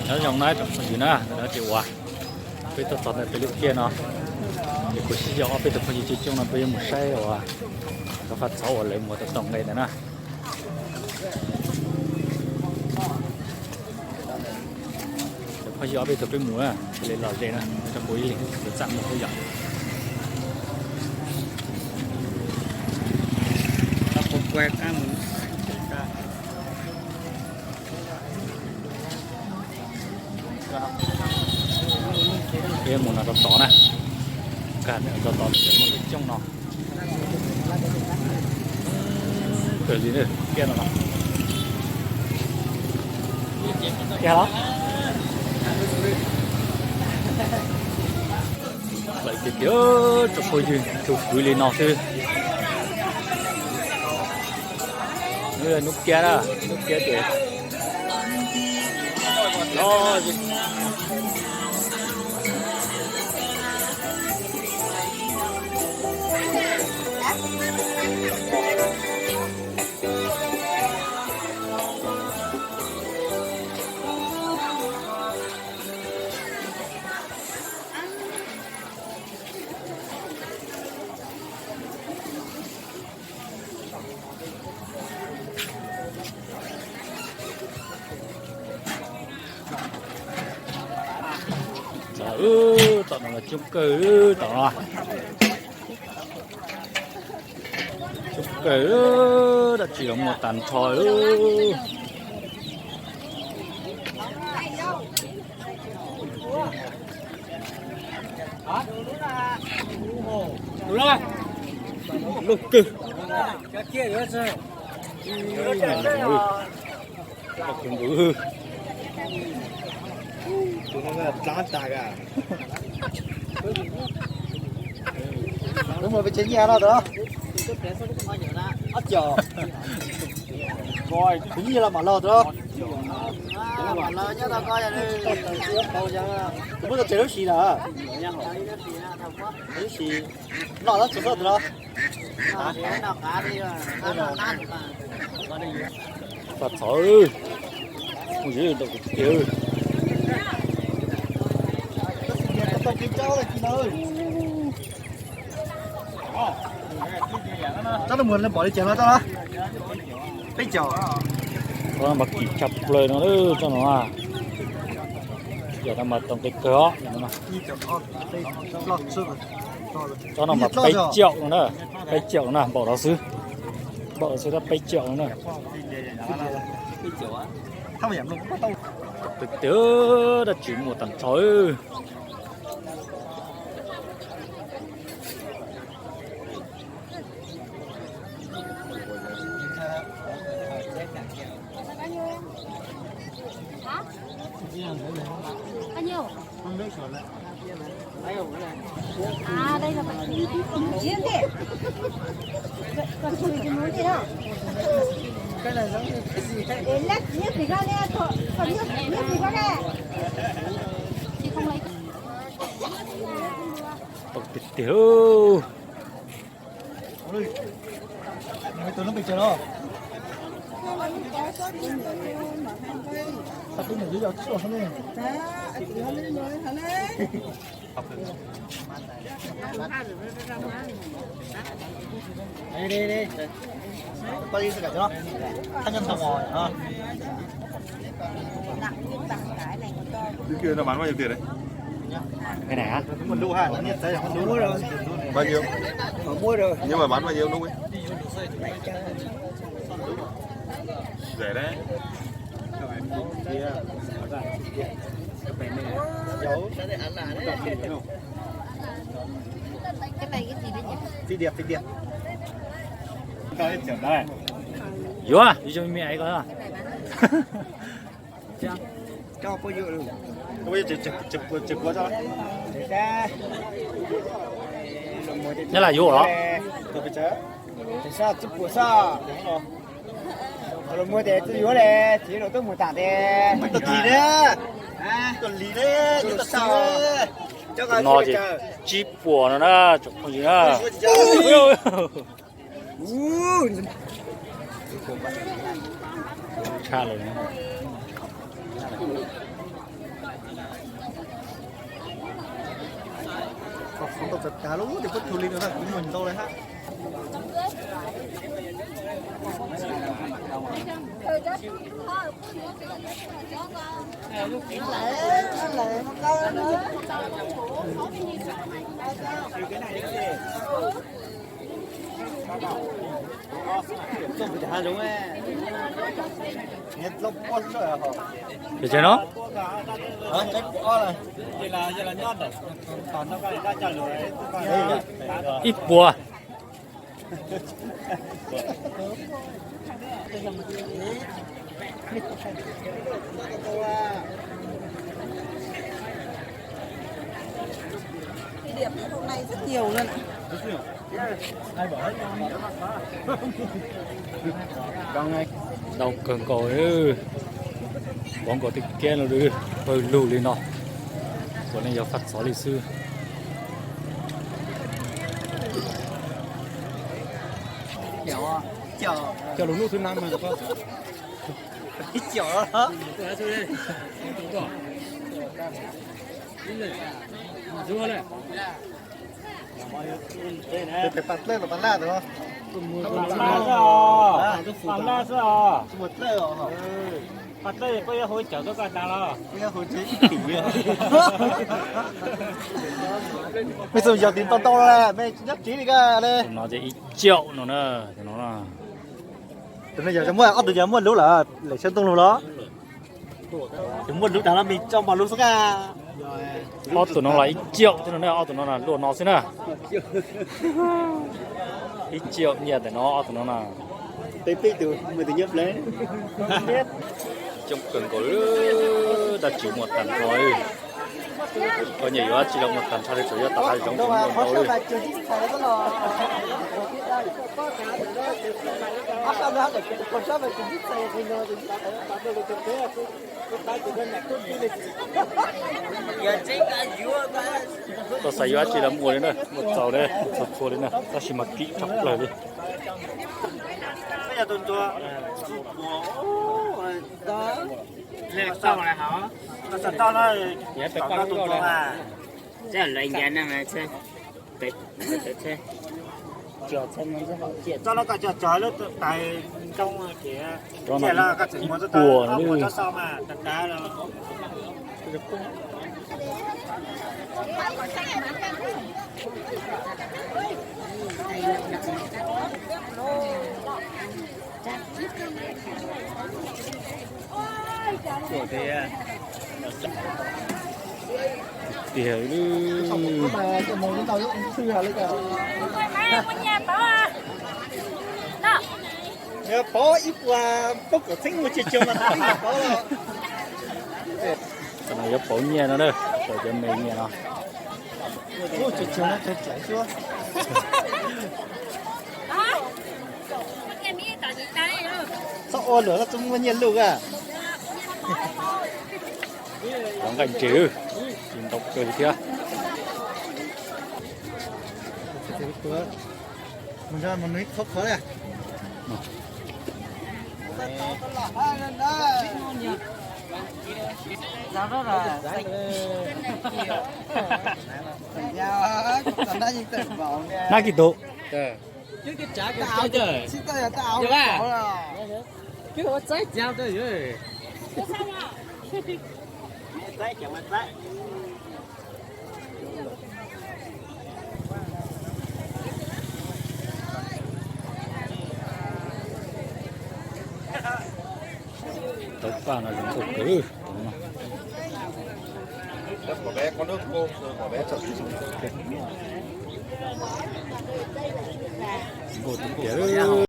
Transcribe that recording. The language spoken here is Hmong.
Nyob zoo na tsoom phooj ywg na, ntawm no ces uas peb tuaj txog ntawm peb lub kiab no, ces kuv sib yaum ob peb tug phooj ywg coob coob no peb yuav mus saib uas cov faj txhov uas lawv muag tau tau nqe ntawd na. Cov phooj ywg ob peb tug peb mus na, cia li los ze na, rau kuv ib leeg kuv txaj muag xwb yom. Peb mus no rau tod na, tod muaj coob no. Kiag no, kiag los. Lawv tiag tiag, tsoom phooj ywg tshwm kwv li no xwb. Hnub kiab na, hnub kiab ces los. Tom no coob kawg, tom no coob kawg, dab tsi los muaj tag nrho. Loj kawg. Tus no dlaab tag a. Mus pes tsawg nyiaj no tod? Ob cov. Kuv nyiaj los mam los tod. Kuv muab tau tseg lub si lawm. Lub si noj tab tsis txhob tod. Faj txhov, phooj ywg, ntau tiag tiag. Tsob no mus pom li cas no tsob no? Peb caug. Tsob no mas kim tshaj plaws no, tsob no. Yog no mas tau nqi kawg os. Tsob no mas peb caug no na, peb caug no na, npaum no xwb, npaum no xwb tab peb caug no na. Tiag tiag, dab tsi muaj tag nrho. Tau tiag tiag. Cái này hả? Bao nhiêu? Nhưng mà bán bao nhiêu lúc ấy? Rẻ đấy. Cái này cái gì đấy nhỉ? Phí điệp, phí điệp. Yuav, yuav coj me me ais ko. Nyob laj yuav los? Los muag tes txawj yuav le, txiv los tuaj mus tam tes. Tus no ces tsib puas no na, tsoom phooj ywg na. Tshaj lawm. Cas lub ub ces kuj tshua li no na, kuv mus ntau lawm hab. Ces no, ib puas. Ntau kawg nkaus, pov nkaus tej kiab no, pawg lug li no, puav leej yog faj txov li xwb. Coj lug nub thwv na. Tes pas dlawb los pas laj tus no? Pas laj xwb os. Pas dlawb koj yuav hu cawm tuaj koj tas los? Koj yuav hu tsis ib tim. Mej xum yog tis ntau ntau lawm, mej nyob tsiv li koj li. Tus no ces ib caum no na, tus no na. Tus no yog muaj ob tug, yog muaj lub lawm, lawm sab tooj lug los? Tus muaj lub tag no mej tso npaum lub xwb a. Ob tug no los ib caum xwb no na, ob tug no na luaj no xwb na. Ib caum nyiaj ntawm no ob tug no na. Peb peb tug, muaj tus nyob plawv. Coob kawg nkaus li, dab tsi muaj tag nrho li. Koj nyiam yuav dab tsi los muaj tag nrho li, tsuas yog tom hav zoov muaj ntau li. Koj xav yuav dab tsi los muaj li na, muaj txaus li, txhua txhua li na, tab sis mas kim tshaj plaws li. Txog no koj cog cog lub tais ntoo ces, ib puas no. Tiag li. Pov ib puas poob kaum txheeb mus tsis tsuag mas pov. Tam no yuav pauv nyiaj no na, pauv cov me nyiaj no. Txhob ua luam, txhob muaj nyiaj luj a. Cov nqaij ntses, tsis ntau kawg li thiab. Nab kis tus. Tauv paj no zoo nkauj kawg. Nkauj tiag tiag.